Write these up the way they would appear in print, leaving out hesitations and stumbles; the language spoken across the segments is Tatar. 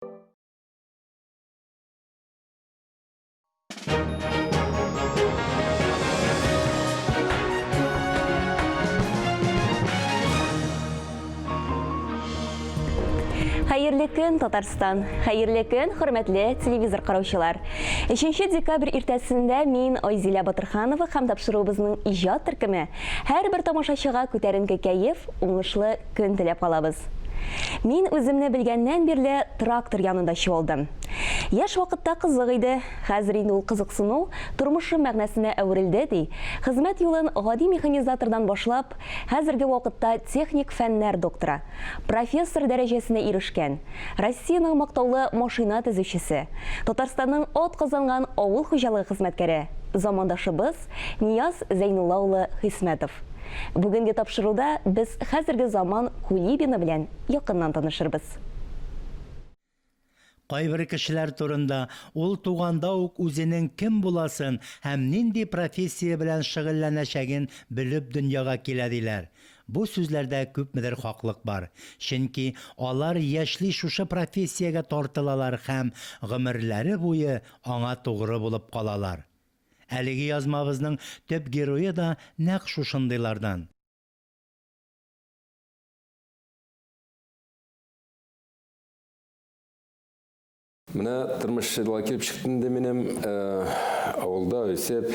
Хәерле көн, Татарстан! Хәерле көн, хөрмәтле телевизор караучылар! 3 декабрь иртәсендә мин, Айзилә Батырханова һәм тапшыруыбызның иҗат төркеме һәрбер тамашачыга күтәренке кәеф, уңышлы көн теләп калабыз. Мин үземне белгәннән бирле трактор янында чуалдым. Яшь вакытта кызык иде, хәзер инде ул кызыксыну тормышым мәгънәсенә әверелде, ди хезмәт юлын гади механизатордан башлап, хәзерге вакытта техник фәннәр докторы, профессор дәрәҗәсенә ирешкән, Россиянең мактаулы машина төзүчесе, Татарстанның атказанган авыл хуҗалыгы хезмәткәре, замандашыбыз Нияз Зәйнулла улы Хисмәтов. Бүгенге тапшыруда без хәзерге заман Кулибины белән якыннан танышырбыз. Кайбер кешеләр турында ул туганда ук үзенең кем буласын һәм нинди профессия белән шөгыльләнәчәген белеп дөньяга килә диләр. Бу сүзләрдә күпмедер хаклык бар. Чөнки алар яшьли шушы профессиягә тартылалар һәм гомерләре буе аңа тугры булып калалар. Әлеге язмабызның төп герое да нәкъ шушындыйлардан. Менә тормыш шулай килеп чыкты инде минем. Авылда үсеп,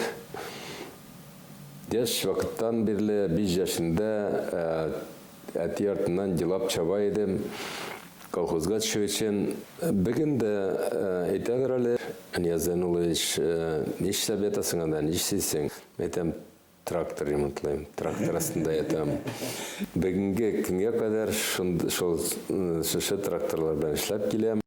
яшь вакыттан бирле, 5 яшендә әти артыннан елап чаба идем. Колхозга төшү өчен. Бүген дә әйтәләр әле, Нияз Зәйнуллович, нишләп ятасың анда, нишлисең? Әйтәм, Трактор ремонтлыйм, трактор астында ятам. Бүгенге көнгә кадәр шул шушы тракторлар белән эшләп киләм.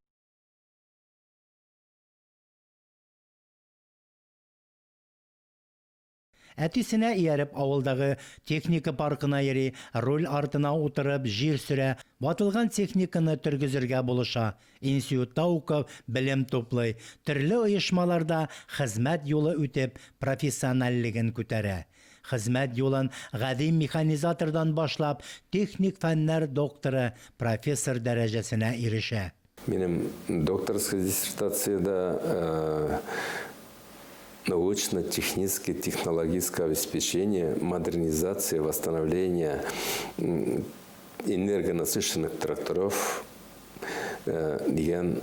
Әтисенә ияреп авылдагы техника паркына йөри, руль артына утырып җир сөрә, ватылган техниканы тергезергә булыша. Институтта укып, белем туплый, төрле оешмаларда хезмәт юлы үтеп, профессиональлеген күтәрә. Хезмәт юлын гади механизатордан башлап, техник фәннәр докторы, профессор дәрәҗәсенә ирешә. Минем докторская диссертация дә научно-техническое технологическое обеспечение, модернизация, восстановление энергонасыщенных тракторов дигән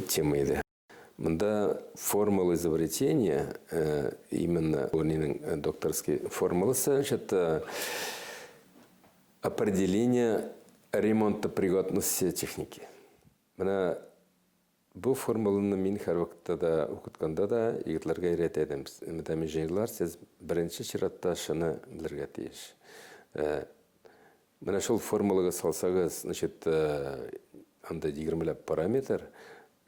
тема иде. Монда формула изобретения, именно Лунинның докторский формуласы, значит, определение ремонтопригодности техники. Менә бу формуланы мин һәрвакытта да укытканда да егетләргә өйрәтә идем. Менә инженерлар, сез беренче чиратта шуны белергә тиеш. Менә шул формулага салсагыз, значит, анда егермеләп параметр,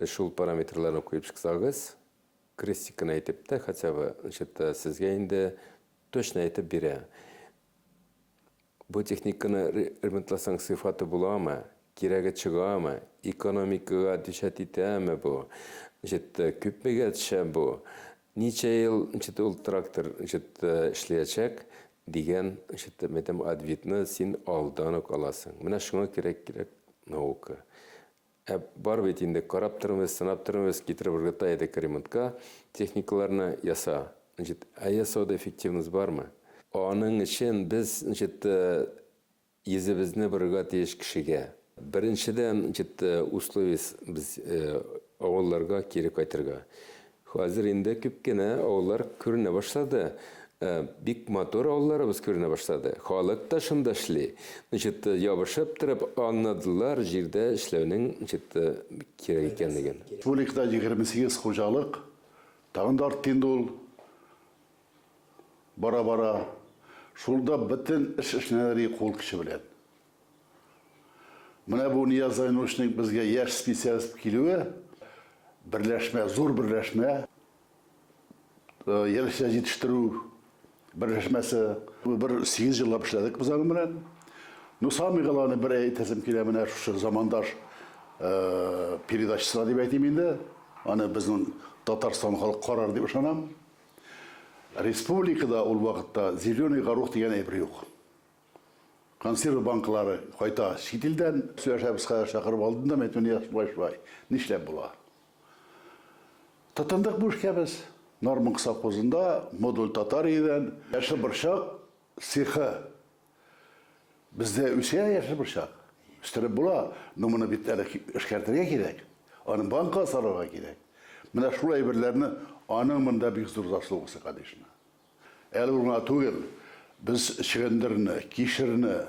шул параметрларны куеп чыксагыз, крестикны әйтеп тә, хотя бы, значит, сезгә инде точно әйтеп бирә. Бу техниканы ремонтласаң, сыйфаты буламы, кирәге чыгамы, экономикага отвечать итәме бу, значит, күпмегә төшә бу, Ничә ел, ничек ул трактор, ничек эшләячәк дигән, ничек мәйтәм, ответны син алдан ук аласың. Менә шуңа кирәк кирәк наука. Ә бар бит инде карап тормыйбыз, сынап тормыйбыз, китереп ыргыта идек ремонтка, техникаларны яса. Ничек, ә ясауда эффективность бармы? Аның өчен без, ничек, Йөзебезне борырга тиеш кешегә. Беренчедән, җитте условиес без авылларга кире кайтырга. Хәзер инде күп кенә авыллар күренә башлады. Бик матур авылларыбыз күренә башлады. Халык та шунда эшли. Значит, ябышып торып аңладылар җирдә эшләүнең, значит, кирәк икәнлеген. Республикада 28 хуҗалык, тагын да артты инде ул. Бара-бара, шулда бөтен эш эшләнә кул көче белән. Менә бу Нияз Зайнулловичның безгә яшь специалист килүе, берләшмә, зур берләшмә, яшелчә җитештерү берләшмәсе. Бер 8 еллап эшләдек без аның белән. Ну, самый главный бер әйтәсем килә, менә шушы замандаш передачасына дип әйтим инде. Аны безнең Татарстан халкы карар дип ышанам. Республикада ул вакытта зеленый горох дигән әйбер юк. Консерва банкалары кайта чит илдән. Сөйләшәбез хәзер, чакырып алдым да, мин әйттем, менә шулай, шулай, нишләп була? Тотындык бу эшкә без. Норманг совхозында модуль Татариядән яшел борчак цехы. Бездә үсә яшел борчак. Үстереп була, но моны бит әле эшкәртергә кирәк. Аны банкага салырга кирәк. Менә шул әйберләрне аның монда бик зур заслугасы, конечно. Әле ул гына түгел, без чөгендерне, кишерне,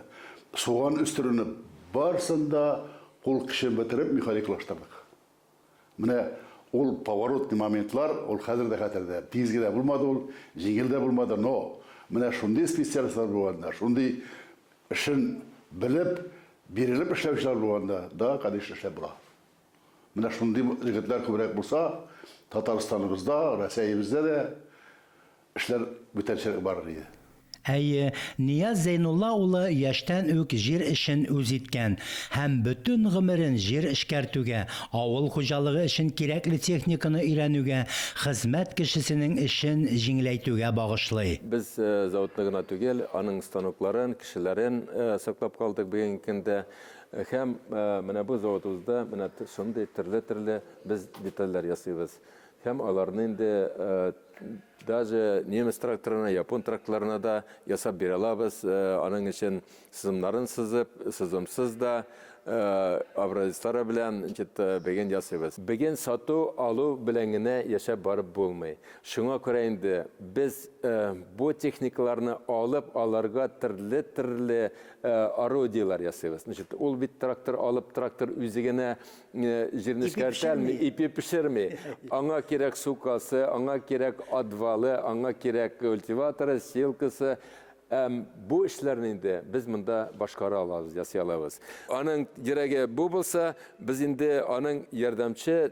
суган үстерүне барысын да кул көчен бетереп механикалаштырдык. Менә ул поворотный моментлар, ул хәзер дә хәтердә. Тиз генә булмады ул, җиңел дә булмады, но менә шундый специалистлар булганда, шундый эшен белеп, бирелеп эшләүчеләр булганда, да, конечно, эшләп була. Менә шундый егетләр күбрәк булса, Татарстаныбызда, Рәсәебездә дә эшләр бүтәнчәрәк барыр иде. Әйе, Нияз Зәйнулла улы яшьтән үк җир эшен үз иткән һәм бөтен гомерен җир эшкәртүгә, авыл хуҗалыгы өчен кирәкле техниканы өйрәнүгә, хезмәт кешесенең эшен җиңеләйтүгә багышлый. Без заводны гына түгел, аның станокларын, кешеләрен саклап калдык бүгенге көндә. Һәм менә бу заводыбызда менә шундый төрле-төрле без детальләр ясыйбыз. Һәм аларны инде даже немец тракторына, япон тракторларына да ясап бирә алабыз. Аның өчен сызымнарын сызып, сызымсыз да образецлары белән значит, бүген ясыйбыз. Бүген сату алу белән генә яшәп барып булмый. Шуңа күрә инде без бу техникаларны алып, аларга төрле-төрле орудиеләр ясыйбыз. Значит, ул бит трактор алып, трактор үзе генә җирне эшкәртә алмый, ипи пешерми. Аңа кирәк сукасы, аңа кирәк отвалы, аңа кирәк культиваторы, силкасы. Бу эшләрне инде без монда башкара алабыз, ясый алабыз. Аның кирәге бу булса, без инде аның ярдәмче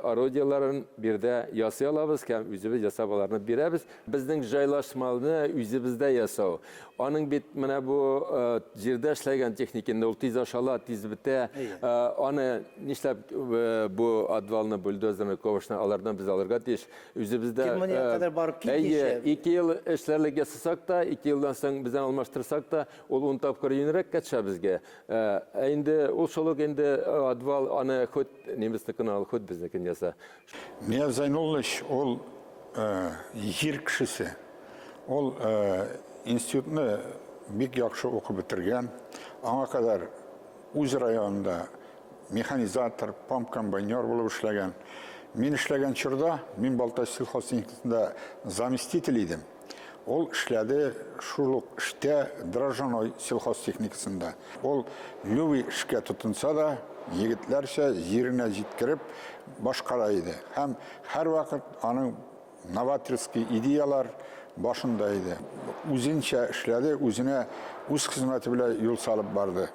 орудиеләрен биредә ясый алабыз һәм үзебез ясап аларны бирәбез. Безнең җайлашманы үзебездә ясау. Аның бит менә бу җирдә эшләгән техника инде ул тиз ашала, тиз бетә. Аны нишләп бу отвалны, бульдозерны, ковшны алардан без алырга тиеш. Үзебездә Германиягә кадәр барып килмичә. Әйе, 2 ел эшләрлек ясасак та, 2 елдан соң бездән алмаштырсак та, ул 10 тапкыр юньрәккә төшә безгә. Ә инде ул шул ук инде отвал, аны хоть немецныкын ал, хоть безнекен яса. Нияз Зәйнуллович ул җир кешесе. Ул институтны бик яхшы укып бетергән. Аңа кадәр үз районында механизатор, помп-комбайнер булып эшләгән. Мин эшләгән чорда, мин Балтач сельхозтехникасында заместитель идем. Ул эшләде шул ук эштә дрожжаной сельхозтехникасында. Ул любый эшкә тотынса да, егетләрчә җиренә җиткереп башкара иде. Һәм һәрвакыт аның новаторский идеялар башында иде. Үзенчә эшләде, үзенә үз хезмәте белән юл салып барды.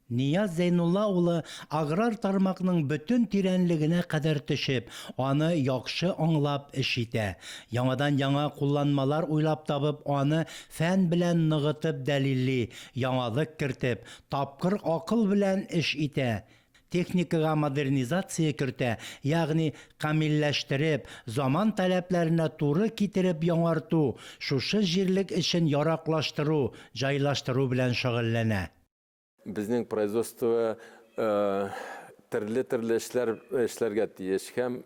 Нияз Зәйнулла улы аграр тармакның бөтен тирәнлегенә кадәр төшеп, аны яхшы аңлап эш итә. Яңадан-яңа кулланмалар уйлап табып, аны фән белән ныгытып дәлилли, яңалык кертеп, тапкыр акыл белән эш итә. Техникага модернизация кертә, ягъни камилләштереп, заман таләпләренә туры китереп яңарту, шушы җирлек эшен яраклаштыру, җайлаштыру белән шөгыльләнә. Безнең производство төрле-төрле эшләр эшләргә тиеш һәм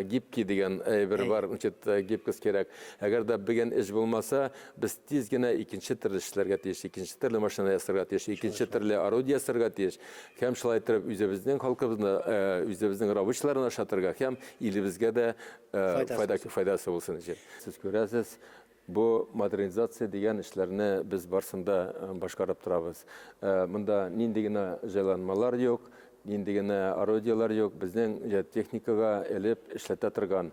гибкий дигән әйбер бар, значит, гибкость кирәк. Әгәр дә бүген эш булмаса, без тиз генә икенче төрле эшләргә тиеш, икенче төрле машина ясарга тиеш, икенче төрле орудие ясарга тиеш. Һәм шулай итеп үзебезнең халкыбызны, үзебезнең рабочийларны ашатырга һәм илебезгә дә файдасы булсын өчен. Сез күрәсез, Бу модернизация дигән эшләрне без барсын да башкарып торабыз. Монда нинди генә җайланмалар юк, нинди генә орудиеләр юк, безнең техникага элеп эшләтә торган.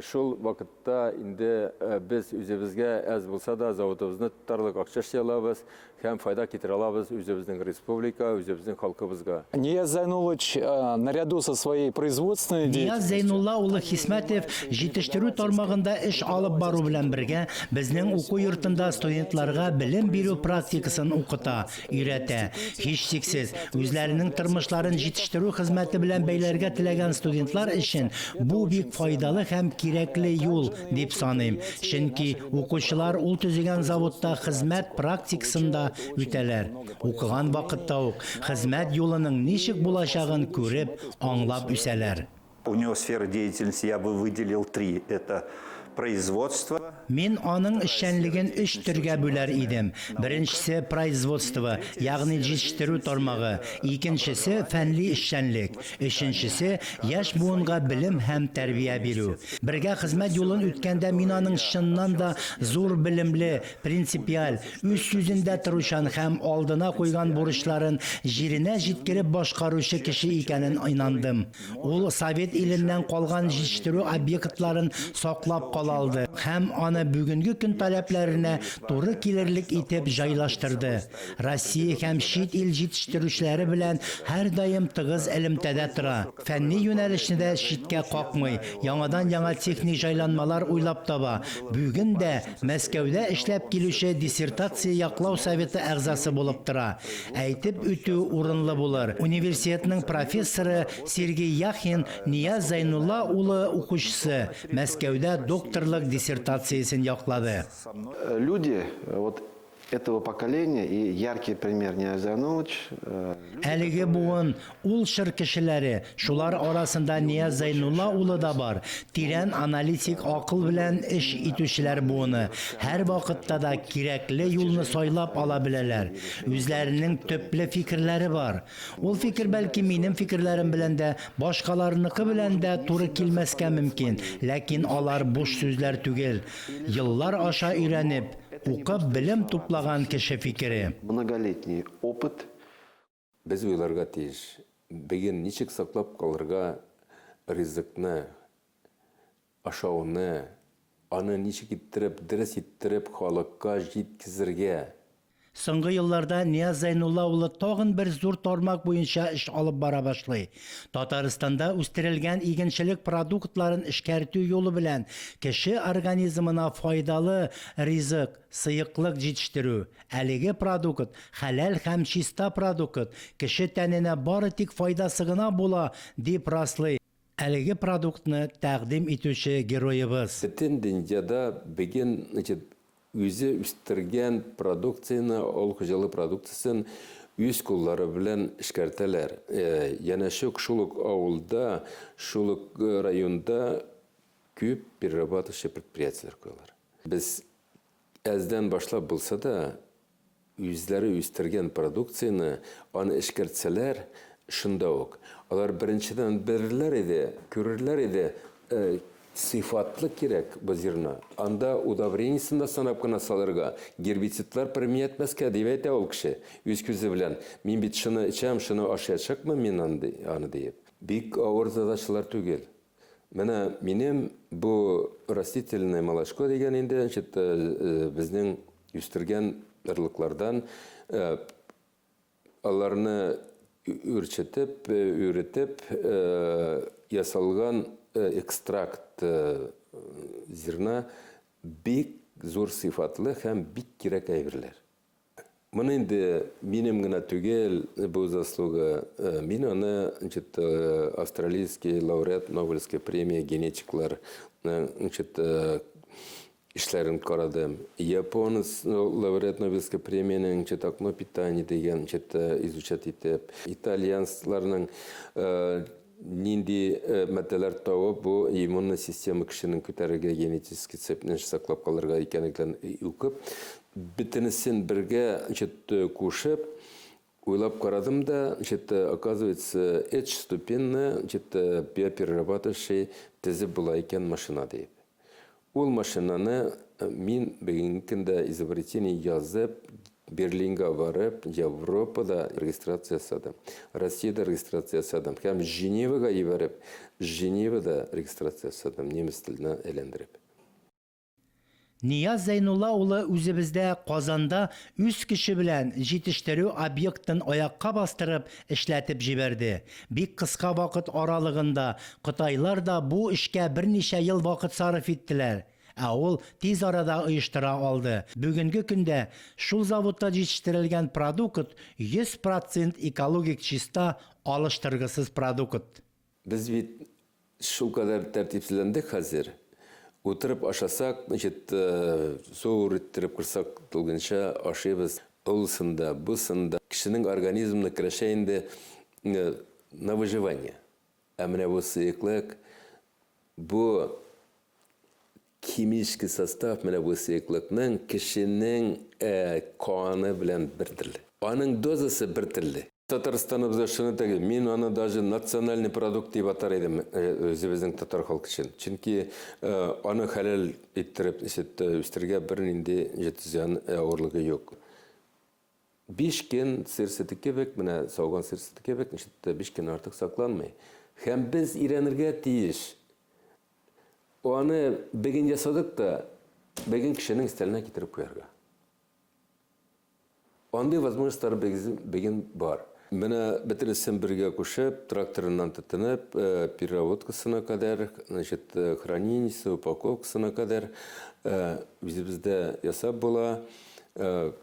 Шул вакытта инде без үзебезгә әз булса да заводыбызны тотарлык акча эшли алабыз, Һәм файда китерә алабыз үзебезнең республика, үзебезнең халкыбызга. Нияз Зайнуллович, наряду со своей производственной Нияз деятельностью, Зәйнулла улы Хисмәтов җитештерү тармагында эш алып бару белән бергә, безнең уку йортында студентларга белем бирү практикасын укыта, өйрәтә. Һичшиксез, үзләренең тормышларын тормышларын җитештерү хезмәте белән бәйләргә теләгән студентлар өчен бу бик файдалы һәм кирәкле юл, дип саныйм. Чөнки укучылар ул төзегән заводта хезмәт практикасын да үтәләр. Укыган вакытта ук хезмәт юлының ничек булачагын күреп, аңлап үсәләр. У него сфера деятельности я бы выделил три. Это производство. Мин аның эшчәнлеген өч төргә бүләр идем. Беренчесе, производство, ягъни җитештерү тармагы, икенчесе, фәнли эшчәнлек, өченчесе, яшь буынга белем һәм тәрбия бирү. Бергә хезмәт юлын үткәндә мин аның чыннан да зур белемле, принципиаль, үз сүзендә торучан һәм алдына куйган бурычларын җиренә җиткереп башкаручы кеше икәнен инандым. Ул совет иленнән калган җитештерү объектларын саклап кала алды һәм аны бүгенге көн таләпләренә туры килерлек итеп җайлаштырды. Россия һәм чит ил җитештерүчеләре белән һәрдаим тыгыз элемтәдә тора. Фәнни юнәлешне дә читкә какмый, яңадан-яңа техник җайланмалар уйлап таба. Бүген дә Мәскәүдә эшләп килүче диссертация яклау советы әгъзасы булып тора. Әйтеп үтү урынлы булыр, университетның профессоры Сергей Яхин Нияз Зәйнулла улы укучысы, Мәскәүдә докторлык диссертациясен яклады. Люди вот этого поколения и яркий пример Нияз Зәйнуллович. Әлеге буын, ул чор кешеләре, шулар арасында Нияз Зәйнулла улы да бар, тирән аналитик акыл белән эш итүчеләр буыны, һәрвакытта да кирәкле юлны сайлап ала беләләр. Үзләренең төпле фикерләре бар. Ул фикер бәлки минем фикерләрем белән дә, башкаларныкы белән дә туры килмәскә мөмкин, ләкин алар буш сүзләр түгел. Еллар аша өйрәнеп, укып белем туплаган кеше фикере. Многолетний опыт. Без уйларга тиеш, бүген ничек саклап калырга ризыкны, ашауны, аны ничек иттереп, дөрес иттереп халыкка җиткезергә. Соңгы елларда Нияз Зәйнулла улы тагын бер зур тармак буенча эш алып бара башлый. Татарстанда үстерелгән игенчелек продуктларын эшкәртү юлы белән кеше организмына файдалы ризык, сыеклык җитештерү. Әлеге продукт, хәләл һәм чиста продукт, кеше тәненә бары тик файдасы гына була, дип раслый әлеге продуктны тәкъдим итүче героебыз. Бөтен дөньяда бүген, значит, үзе үстергән продукцияне, авыл хуҗалыгы продукциясен үз куллары белән эшкәртәләр. Янәшә үк шул ук авылда, шул ук районда күп перерабатывающий предприятиеләр куялар. Без Әздән башлап булса да, үзләре үстергән продукцияне, аны эшкәртсәләр, шунда ук алар беренчедән белерләр иде, күрерләр иде, сыйфатлы кирәк бу зерно. Анда удобрениесен дә санап кына салырга, гербицидлар применять итмәскә, дип әйтә ул кеше үз күзе белән. Мин бит шуны эчәм, шуны ашаячакмын мин аны диеп. Бик авыр задачалар түгел. Менә минем бу растительное молочко дигән инде, значит, безнең үстергән орлыклардан аларны үрчетеп, үретеп ясалган экстракт зерна бик зур сыйфатлы һәм бик кирәк әйберләр. Моны инде минем генә түгел бу заслуга. Мин аны, значит, австралийский лауреат Нобелевской премии генетиклар, значит, эшләрен карадым. Японец лауреат Нобелевской премиянең, значит, окно питания дигән, значит, изучать итеп, итальянецларның Нинди матдәләр табып, бу иммунный система кешенең күтәрергә, генетический цепьне саклап калырга икәнлеген укып, бөтенесен бергә, значит, кушып, уйлап карадым да, значит, оказывается, өч ступеньне, значит, биоперерабатывающий төзеп була икән машина диеп. Ул машинаны мин бүгенге көндә изобретение язып, Берлинга барып, Европада регистрация ясадым, Россиядә регистрация ясадым һәм Женевага җибәреп, Женевада регистрация ясадым, немец теленә әйләндереп. Нияз Зәйнулла улы үзебездә Казанда үз көче белән җитештерү объектын аякка бастырып, эшләтеп җибәрде. Бик кыска вакыт аралыгында, кытайлар да бу эшкә берничә ел вакыт сарыф иттеләр. Ә ул тиз арада оештыра алды. Бүгенге көндә шул заводта җитештерелгән продукт 100 процент экологик чиста, алыштыргысыз продукт. Без бит шулкадәр тәртипсезләндек хәзер. Утырып ашасак, значит, зур иттереп корсак тулгынча ашыйбыз. Олысын да, бусын да. Кешенең организмына керәшә инде на выживание. Ә менә бу сыеклык, бу химический состав менә бу сыеклыкның кешенең каны белән бертөрле. Аның дозасы бертөрле. Татарстаныбызда шуны теге, мин аны даже национальный продукт дип атар идем үзебезнең татар халкы өчен. Чөнки аны хәләл иттереп үстерергә бернинди зыян авырлыгы юк. Биш көн сыр сөте кебек, менә сауган сыр сөте кебек, ничек биш көн артык сакланмый. Һәм без өйрәнергә тиеш. Аны бүген ясадык та, бүген кешенең өстәленә китереп куярга. Андый возможностьлар бүген бар. Менә бөтенесен бергә кушып, тракторыннан тотынып, переработкасына кадәр, значит, хранениесе, упаковкасына кадәр үзебездә ясап була.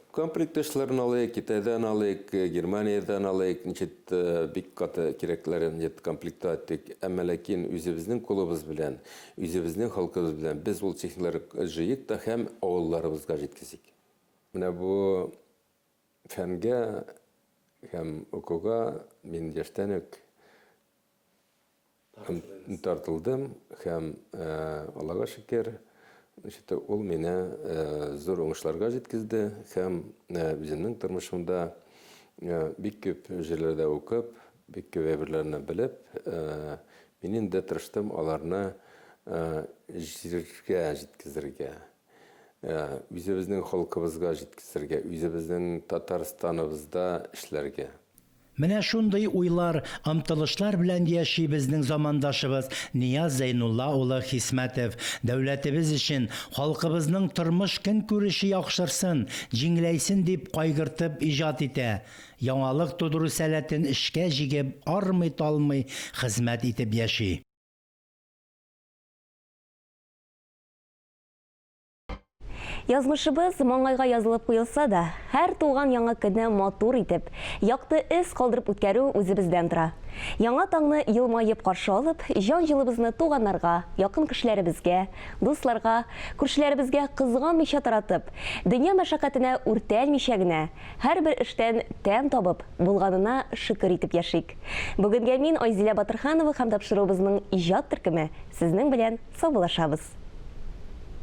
Комплектующийларын алыйк, Китайдан алыйк, Германиядән алыйк, значит, бик каты кирәкләрен значит, комплектовать иттек. Әмма ләкин үзебезнең кулыбыз белән, үзебезнең халкыбыз белән без ул техникаларны җыйыйк та һәм авылларыбызга җиткезик. Менә бу фәнгә һәм укуга мин яшьтән үк тартылдым һәм Аллага шөкер, значит, ул мине зур уңышларга җиткезде һәм үземнең тормышымда бик күп җирләрдә укып, бик күп әйберләрне белеп, мин инде тырыштым аларны җиргә җиткезергә. Үзебезнең халкыбызга җиткезергә, үзебезнең Татарстаныбызда эшләргә. Менә шундый уйлар, омтылышлар белән яши безнең замандашыбыз Нияз Зәйнулла улы Хисмәтов. Дәүләтебез өчен, халкыбызның тормыш-көнкүреше яхшырсын, җиңеләйсен дип кайгыртып иҗат итә. Яңалык тудыру сәләтен эшкә җигеп, армый-талмый хезмәт итеп яши. Язмышыбыз маңгайга язылып куелса да, һәр туган яңа көнне матур итеп, якты эз калдырып үткәрү үзебездән тора. Яңа таңны елмаеп каршы алып, җан җылыбызны туганнарга, якын кешеләребезгә, дусларга, күршеләребезгә кызганмыйча таратып, дөнья мәшәкатенә үртәлмичә генә, һәрбер эштән тәм табып, булганына шөкер итеп яшик. Бүгенгә мин, Айзилә Батырханова һәм тапшыруыбызның иҗат төркеме сезнең белән саубуллашабыз.